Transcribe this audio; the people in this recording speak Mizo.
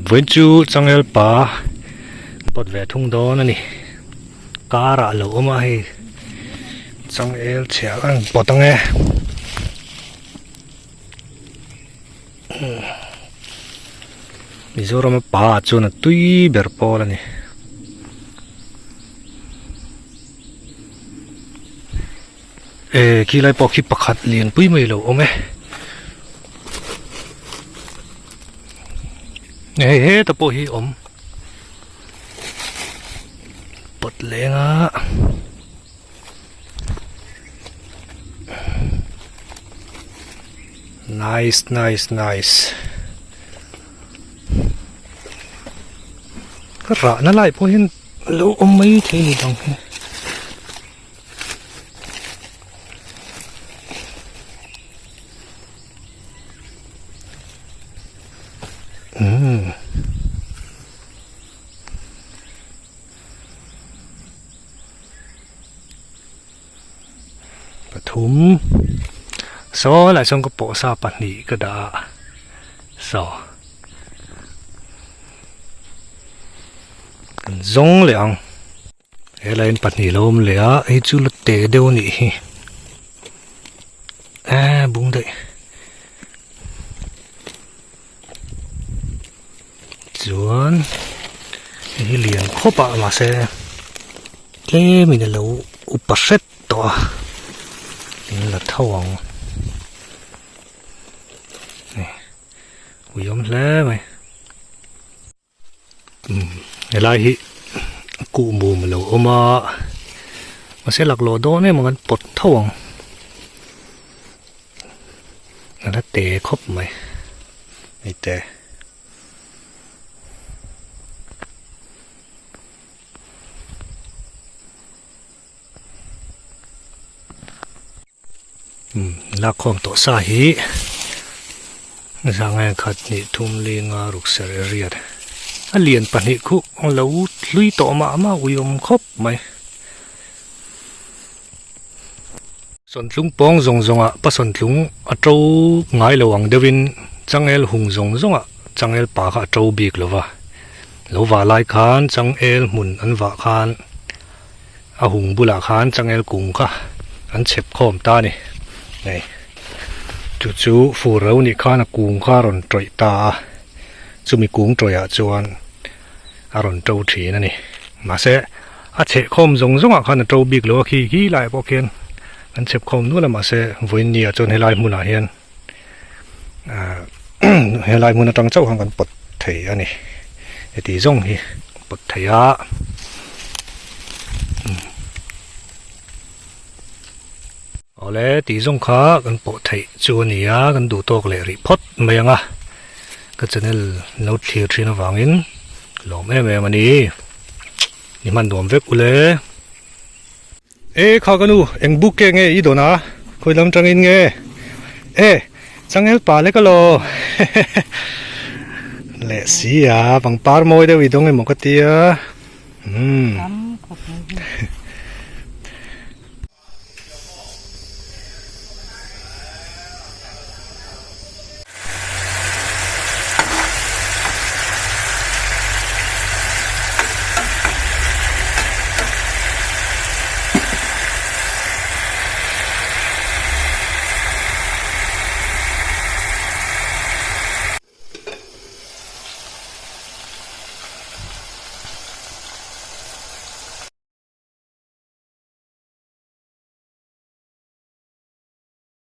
Vawiin chu changel pa pawt ve thung dawn a ni. Car ah lo awm a hei changel chhia ka rawn pawt ang e. Mizoram a pa ah chuan a tui ber pawl a ni. E khilai pawh khi pakhat lianpui mai lo awm e. Hei heta pawh hi awm pawt leng a. Nice nice nice. Ka rahna lai pawh hian lo awm mai thei ni dang hi. Umm. Pathum. Saw lai sawn ka pawhsa pahnih ka dah a. Saw. Kan zawng leh ang. He line pahnih lo awm leh a hei chu la te deuh a nih hi eee bung daih chuan hei hi lian khawp ah mahse tlem in alo upa hret tawh a in la tho ang ui awm hle mai. Helai hi kuh mum a lo awm a mahse laklawh dawn em ang an pawt tho ang a la te khawp mai hei te. Lakkhawm tawh sa hi zangai khat hnih thum linga rukser riat a lian pahnih khuh lo hlui tawh mah mah uiawm khawp mai. Sawntlung pawng zawng zawngah pasawntlung a to ngai lo ang deuhin changel hung zawng zawngah changel pa kha a to bik lo va, lo vah lai khan changel hmun an vah khan. A hung bulah khan changel kung kha an chhep khawm ta a ni. Hei chu chu fur lo nih khan a kung kha a rawn tawih ta a, chumi kung tawih ah chuan a rawn to thin a ni. Mahse a chheh khawm zawng zawng ah khan a to bik lo a, khi khi laiah pawh khian an chhep khawm nual a, mahse vawiin ni ah chuan helai hmunah hian ahh helai hmun atang chauh khan kan pawt thei a ni heti zawng hi pawt thei a awle tih zawng kha kan pawh theih chu a ni a kan duh tawk leh rih phawt mai ang a ka channel lo thlir thin avangin lawm em em a ni ni hman nuam vek ule. E kha ka nu eng buk ke nge i dawn a khawi lam tangin nge e changel pa lek alaw leh si a pangpar mawi deuh i dawng emaw ka tia umm.